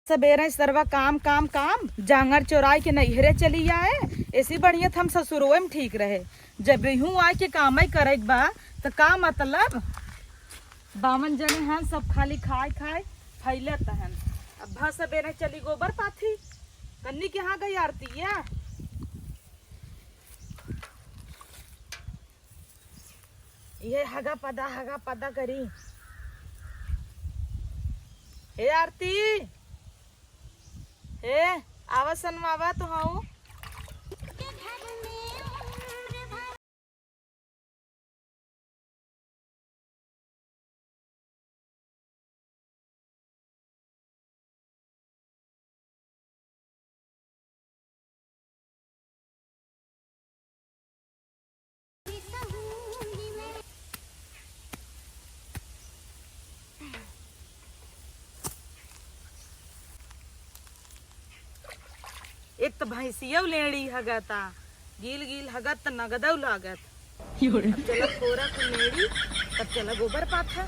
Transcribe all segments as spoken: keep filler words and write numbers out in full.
सबेरे सरवा काम, काम, काम, जांगर चोराई के नैहरे चली आए। ऐसी बढ़िया त हम ससुरोए में ठीक रहे। जब इहूँ आए के कामई करे के बा, त का मतलब? बावन जने हन, सब खाली खाए, खाए फैलत हन। अब भा सबेरे चली गोबर पाथी। कन्नी कहाँ गई आरतिया? ये हगा पदा, हगा पदा करी। हे आरती, हे, आवा सनवावा तो हूँ। एक त भैंसियौ लेड़ी हगता, गील गील हगत त नगदौ लागत। अब चला फोरा कुल लेड़ी, तब चला गोबर पाथा।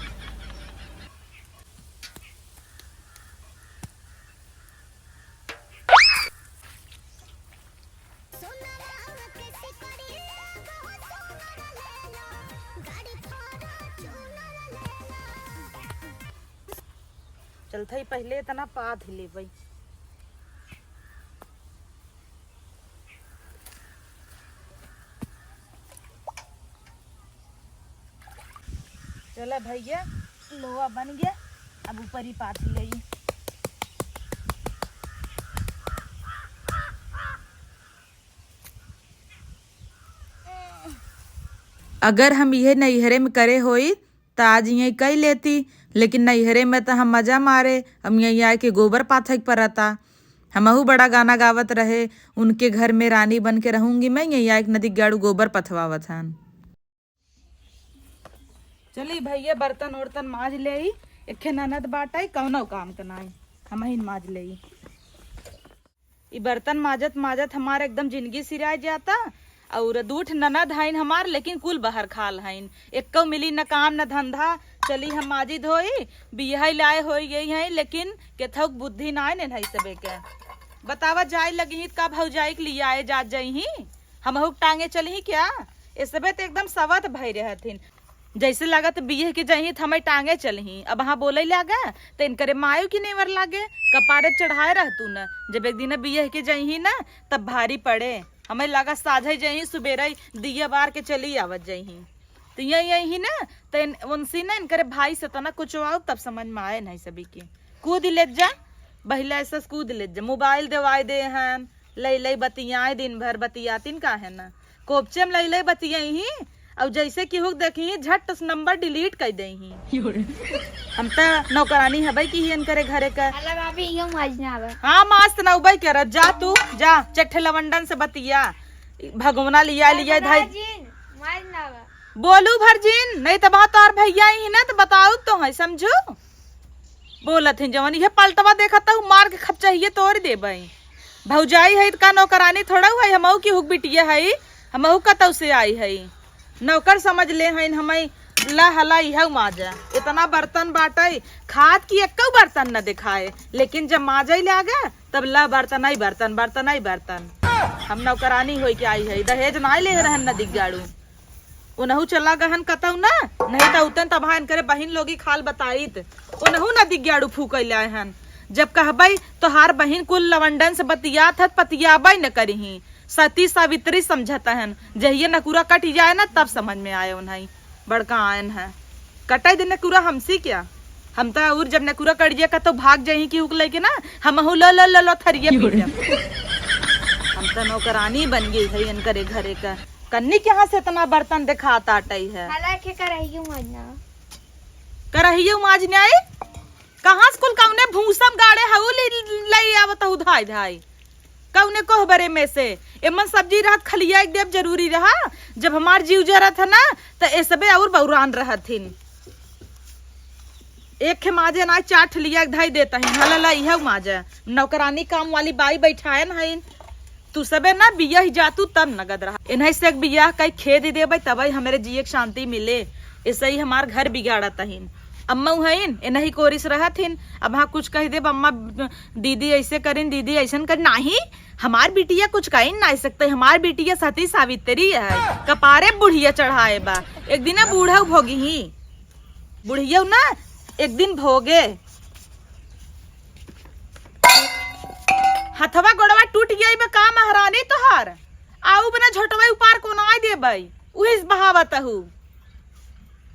चलत ही पहिले इतना पाथ लेबै। चला भैया, लोहा बन गया, अब ऊपर ही पाथ लेई। अगर हम इहे नैहरे में करे होई, त आज इहें कई लेती, लेकिन नैहरे में त हम मजा मारे, हम यहीं आए के गोबर पाथे के परता। हमहू बड़ा गाना गावत रहे, "उनके घर में रानी बन के रहूंगी मैं", यहीं आए के नदी गाड़ू गोबर पथवावत हन। चली भैया, बर्तन उर्तन माज लेई, एक्खे ननद बाटई, कौनो काम के नाई, हमहिन माज लेई। ई बर्तन माजत माजत हमार एकदम जिंदगी सिराय जाता। और दू ठ ननद हईन हमार, लेकिन कुल बहर खाल हईन, एक्कौ मिली न काम न धंधा। चली हम माजी धोई, बियाह लाए होई गई हईन, लेकिन केथौक बुद्धि नाय नेन हई सबे के। बतावा, जाए लगी ही त का भौजाई के लियाए जात जइही, हमहू के टांगे चलही क्या? ए सबे त एकदम सवत भई रहथिन। जैसे लागत बियह के जइही त हमें टांगे चलही। अब हाँ बोले लागे त इनकरे मायू की नेवर लागे। कपारे चढ़ाए रहतू न, जब एक दिन बियह के जइही न तब भारी पड़े। हमें लागा साझे जइही, सुबेरे दिया बार के चली आवत जइही। त यही यही न त इन, उनसे न इनकरे भाई से तना कुछ आओ तब समझ में आए नहीं सभी के। कूद लेत जा, बहिला ऐसा कूद लेत जा। मोबाइल देवाए दे हन, लई लई बतियाए, दिन भर बतियातिन काहे ना। कोपचे में लई लई बतियाई ही, और जैसे केहू के देखी ही, झट से नंबर डिलीट कर दे ही। हम त नौकरानी हबै की ही इनकरे घरे का। अल्लाह भाभी, यो माजना आवे। हाँ, माज त नौबै करत, जा तू, जा, चट्ठे लवंडन से बतिया, भगोना लिया, लिया, धाई। माजना आवे। बोलू भरजिन, नहीं त बात और भैया ही ना त बताऊ तो है, समझू। बोलत हैं जवन, इहे पलटवा देखत त मार के खपचहिए तोड़ देबै। भौजाई है त का नौकरानी थोड़ा है, हमहू की हुक बिटिया है, हमहू कतौ से आई है। नौकर समझ ले हैं हमें, ला हला इहौ माजा। इतना बर्तन बाटै, खात की एक्कौ बर्तन न दिखाए, लेकिन जब माजै लागे तब ला बर्तन आई बर्तन, बर्तन आई बर्तन। हम नौकरानी होई के आई है, दहेज नाय ले रहन न दिग्गाड़ू। ओनहु चला गहन कतौ ना, नहीं त उतन तबहा इनकरे बहिन लोगी खाल बताइत। ओनहु ना दिग्याड़ू फूकैले आए हन। जब कहबै, "तोहार बहिन कुल लवंडन से बतियात हत, पतियाबै न करिही, सती सावित्री समझत हन।" जहिये नकुरा कटि जाए ना, तब समझ में आए उन्हई। बड़का आयन है। कटै दे नकुरा हमसे क्या? हम त और जब नकुरा कटि जाए, कतौ भाग जाही कि उक लेके ना, हमहू लो, लो, लो, लो, थरिये पीटब। हम त नौकरानी बन गई है इनकरे घरे का। कन्नी के यहाँ से इतना बर्तन देखात आटै है। हालांकि करहियो माजना। करहियो माजने आई? कहाँ से कुल कौने भूसम गाड़े हऊ ले, ले आवत हऊ धाई धाई? कौने कोहबरे में से? एमन सब्जी रहत खलिया एक देव जरूरी रहा। जब हमार जीव जरत है ना, त ए सबे और बौरान रहथिन। एक खे माजे ना चार ठे लिया के धई देत हईन। हला ला इहै माजे। नौकरानी काम वाली बाई बैठायन हईन। तू सबे ना बियाह जातू तब नगद रहा। इन्हई से एक बियाह कई खेद देबै तबै हमरे जिए के शांति मिले। ऐसे ही हमार घर बिगाड़त हईन। अम्मा हईन, ए नहीं कोरिस रहत हिन। अब हाँ कुछ कहि देब, अम्मा, दीदी ऐसे करिन, दीदी ऐसन करिन। नाही, हमार बिटिया कुछ कहि नाही सकते, हमार बिटिया सती सावित्री है, कपारे बुढ़िया चढ़ाए बा। एक दिन बूढ़ा भोगी ही, बुढ़िया ना एक दिन भोगे। हथवा गोड़वा टूट गई बा का महारानी तोहार? आऊ बना झोटवा उपार को ना देबई, उहिस बहावत हू।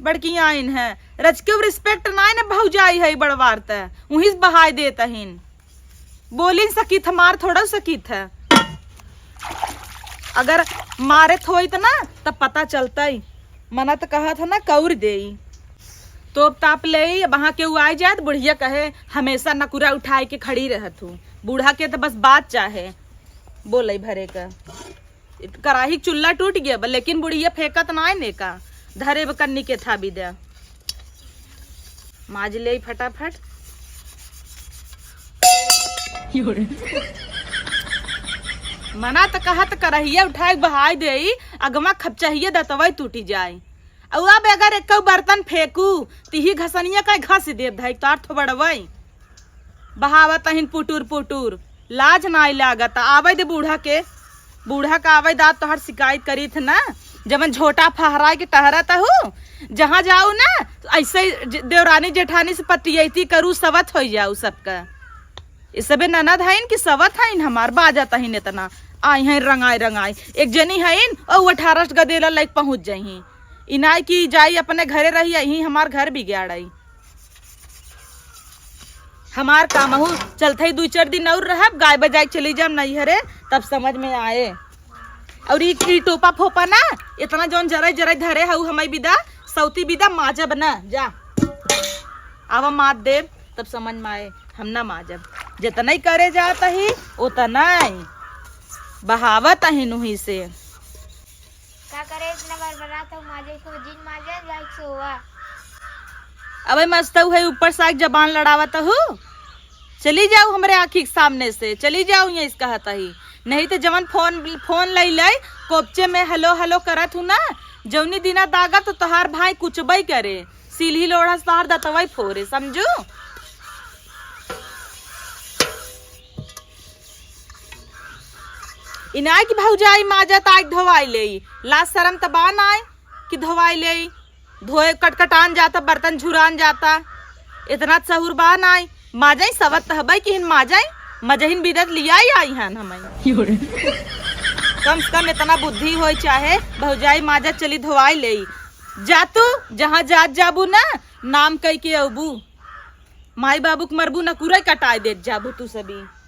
बड़की आइन है, रजके respect नाय न भौजाई है बड़वार त, उहिस बहाय देत हिन। बोलिन सकित है, मार थोड़ा सकित है। अगर मारत होइत ना, तब पता चलतई। मना त कहत है ना, कौर देई। तोप ताप लेई, अब वहाँ केहू आइ जाए त बुढ़िया कहे, "हमेशा नकुरा उठाए के खड़ी रहत हूँ।" बूढ़ा के त बस बात चाहे, बोलई भरे का। कराही क चुल्ला टूट गया बा, लेकिन बुढ़िया फेंकत नाय ने का, धरे बा कन्नी के थाबी दे। माज लेई फटाफट। मना त कहत करहिया उठाए बहाय देई, अगमा खपचहिया दतवई टूटी जाए। अउ अब अगर एक्कउ बर्तन फेंकू, तिही घसनिया का घस देब धई तार थोबड़वई। बहावत अहिन पुटुर पुटुर, लाज नाई लागत। आवे दे बूढ़ा के, बूढ़ा का आवे दात तोहर शिकायत करीत ना, जवन झोटा फहराए के टहरत हू, जहाँ जाऊ ना, ऐसे ज-, देवरानी जेठानी से पतियैती करू, सवत होई जाऊ सबका। ये सबे ननद हईन कि सवत हईन हमार, बाजत हईन इतना, आई हैं रंगाई रंगाई। एक जनी हईन, और अठारह गदेला लइक पहुँच जाई। इनाई की जाई अपने घरे रही, यही हमार घर बिगाड़ई। हमार कामहू चलत ही, दुई चार दिन और रहब, गाय बजाए के चली जाब नैहरे, तब समझ में आए। और ई, ई टोपा फोपा ना, इतना जौन जराई जराई धरे हऊ, हमाई बिदा, सौती बिदा, माजब ना, जा। आवा माज देब, तब समझ में आए, हम ना माजब। जितना ही करे जात ही, उतना ही बहावत ही नुही से। का करे इतना बरबरात हो, माजे को जिन माजे, जाए सोवा। अबे मस्तऊ है, ऊपर से आके जबान लड़ावत हू। चली जाऊ हमरे आँखी के सामने से, चली जाऊ, यही से कहत ही। नहीं तो जवन फोन, फोन लई लई, कोपचे में हेलो हेलो करत हू ना, जौनी दिना दागब तो तोहार भाई कुचबई करे, सील्ही लोढ़ा से तोहार दतवई फोरे, समझू? इनाय कि भौजाई माजत आइ धोवाइ लेई, लाज सरम त बा नाय कि धोवाइ लेई। धोए कटकटान जाता, बर्तन झुरान जाता, इतना सहूर बा नाय। माजई सवत त हबई कि हिन माजई, मजहिन बिदत लियाई आई हन हमई। कम से कम इतना बुद्धि होई चाहे, भौजाई माजत चली धोवाइ लेई। जा तू, जहाँ जात जाबू ना, नाम कई के अबू। माई बाबू के मरबू नकुरई कटाइ देत जाबू तू सभी।